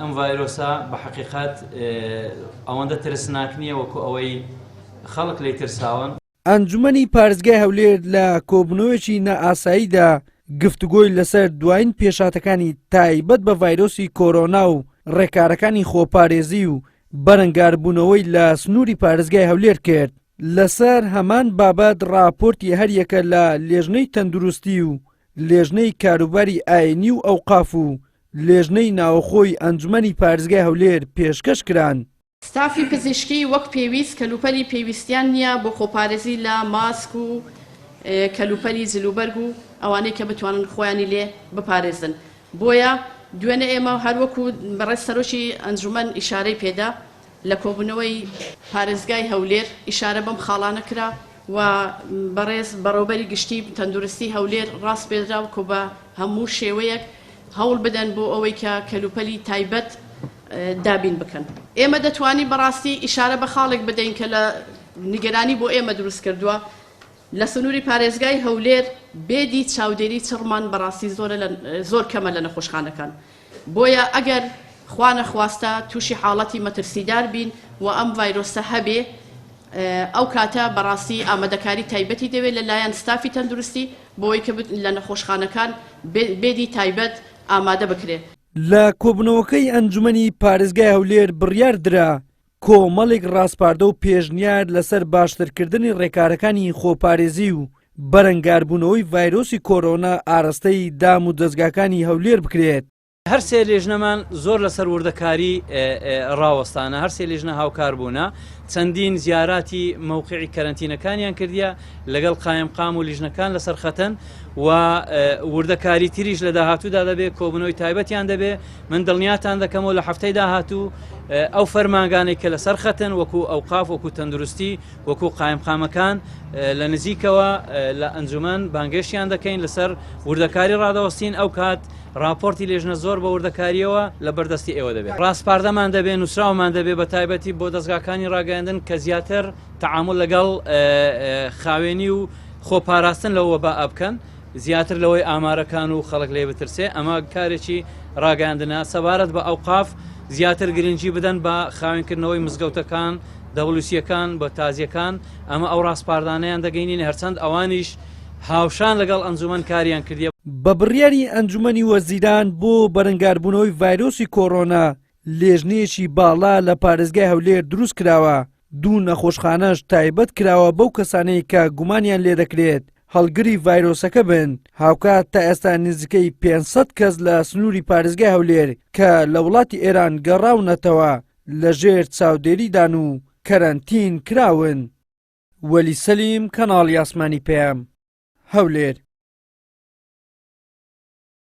ئەم ڤایرۆسە بە حەقیقەت ئەوەندە ترسناک نییە وەکو ئەوەی خەڵک لێی ترساون. ئەنجومەنی پارێزگای هەولێر لە کۆبوونەوەیەکی نائاساییدا گفتوگۆی لەسەر دوایین پێشهاتەکانی تایبەت بە ڤایرۆسی کۆرۆنا و ڕێکارەکانی خۆپارێزی و بەرەنگاربوونەوەی لە سنووری پارێزگای هەولێر کرد. لەسەر هەمان بابەت ڕاپۆرتی هەریەکە لە لێژنەی تەندروستی و لێژنەی کاروباری ئاینی و ئەوقاف و لێژنەی ناوەخۆی ئەنجومەنی پارێزگای هەولێر پێشکەش کران. ستافی پزیشکی وەک پێویست کەلوپەلی پێویستیان نییە بۆ خۆپارێزی لە ماسک و کەلوپەلی جلوبەرگ و ئەوانەی کە بتوانن خۆیانی لێ بپارێزن بۆیە دوێنێ ئێمە هەروەکو بەڕێز سەرۆکی ئەنجومەن ئیشارەی پێدا لە کۆبوونەوەی پارێزگای هەولێر ئیشارە بەم خاڵانە کرا و بەڕێز بەڕێوبەری گشتی تەندروستی هەولێر ڕاسپێردرا کە بە هەموو شێوەیەک هەوڵ بدەن بۆ ئەوەی کە کەلوپەلی تایبەت دابین بکەن. ئێمە دەتوانین بەڕاستی ئیشارە بە خاڵێک بدەین کە لە نیگەرانی بۆ ئێمە دروست کردووە، لە سنووری پارێزگای هەولێر بێدی چاودێری چڕمان بەڕاستی زۆرە لە زۆر کەمە لە نەخۆشخانەکان. بۆیە ئەگەر خوا نەخواستە تووشی حاڵەتی مەترسیدار بین و ئەم ڤایرۆسە هەبێ ئەو کاتە بەڕاستی ئامادەکاری تایبەتی دەوێت لە لایەن ستافی تەندروستی بۆی کە لە نەخۆشخانەکان بێدی تایبەت ئامادە بکرێ. لە کۆبوونەوەکەی ئەنجومەنی پارێزگای هەولێر بڕیار درا کۆمەڵێک ڕاسپاردە و پێشنیار لەسەر باشترکردنی ڕێکارەکانی خۆپارێزی و بەرەنگاربوونەوەی ڤایرۆسی کۆرۆنا ئاراستەی دام و دەزگاکانی هەولێر بکرێت. هەرسێ لیژنەمان زۆر لەسەر وردەکاری ڕاوەستانە، هەرسێ لیژنە هاوکار بوونە، چەندین زیاراتی مەوقعی کەرەنتینەکانیان کردیە، لەگەڵ قایمقام و لیژنەکان لەسەر خەتەن و وردەکاری تریش لە داهاتوودا دەبێت، کۆبوونەوەی تایبەتیان دەبێت، من دڵنیاتان دەکەمەوە لە هەفتەی داهاتوو ئەو فەرمانگانەی کە لەسەر خەتن وەکو ئەوقاف وەکو تەندروستی وەکو قایمقامەکان لە نزیکەوە لە ئەنجومەن بانگێشتیان دەکەین لەسەر وردەکاری ڕادەوەستین ئەو کات راپۆرتی لێژنە زۆر بە وردەکاریەوە لە بەردەستی ئێوە دەبێت ڕاسپاردەمان دەبێت نووسراومان دەبێت بە تایبەتی بۆ دەستگاکانی ڕاگەیاندن کە زیاتر تەعامل لەگەڵ خاوێنی و خۆپاراستن لەوە با بکەن زیاتر لەوەی ئامارەکان و خەڵک لێ بترسێ ئەمە کارێکی ڕاگەیاندنە سەبارەت بە ئەوقاف زیاتر گرنگی بدەن بە خاوێنکردنەوەی مزگەوتەکان دەوڵوسیەکان بە تازیەکان ئەمە ئەو ڕاسپاردانەیان دەگەینین هەرچەند ئەوانیش هاوشان لەگەڵ ئەنجومەن کاریان کردیە. بە بڕیاری ئەنجومەنی وەزیران بۆ بەرەنگاربوونەوەی ڤایرۆسی کۆرۆنا لێژنەیەکی باڵا لە پارێزگای هەولێر دروستکراوە، دوو نەخۆشخانەش تایبەت کراوە بەو کەسانەی کە گومانیان لێدەکرێت هەڵگری ڤایرۆسەکە بن، هاوکات تا ئێستا نزیکەی 500 کەس لە سنووری پارێزگای هەولێر کە لە وڵاتی ئێران گەڕاونەتەوە لەژێر چاودێریدان و کەرەنتین کراون. وەلی سەلیم، کەناڵی ئاسمانی پەیام، هەولێر.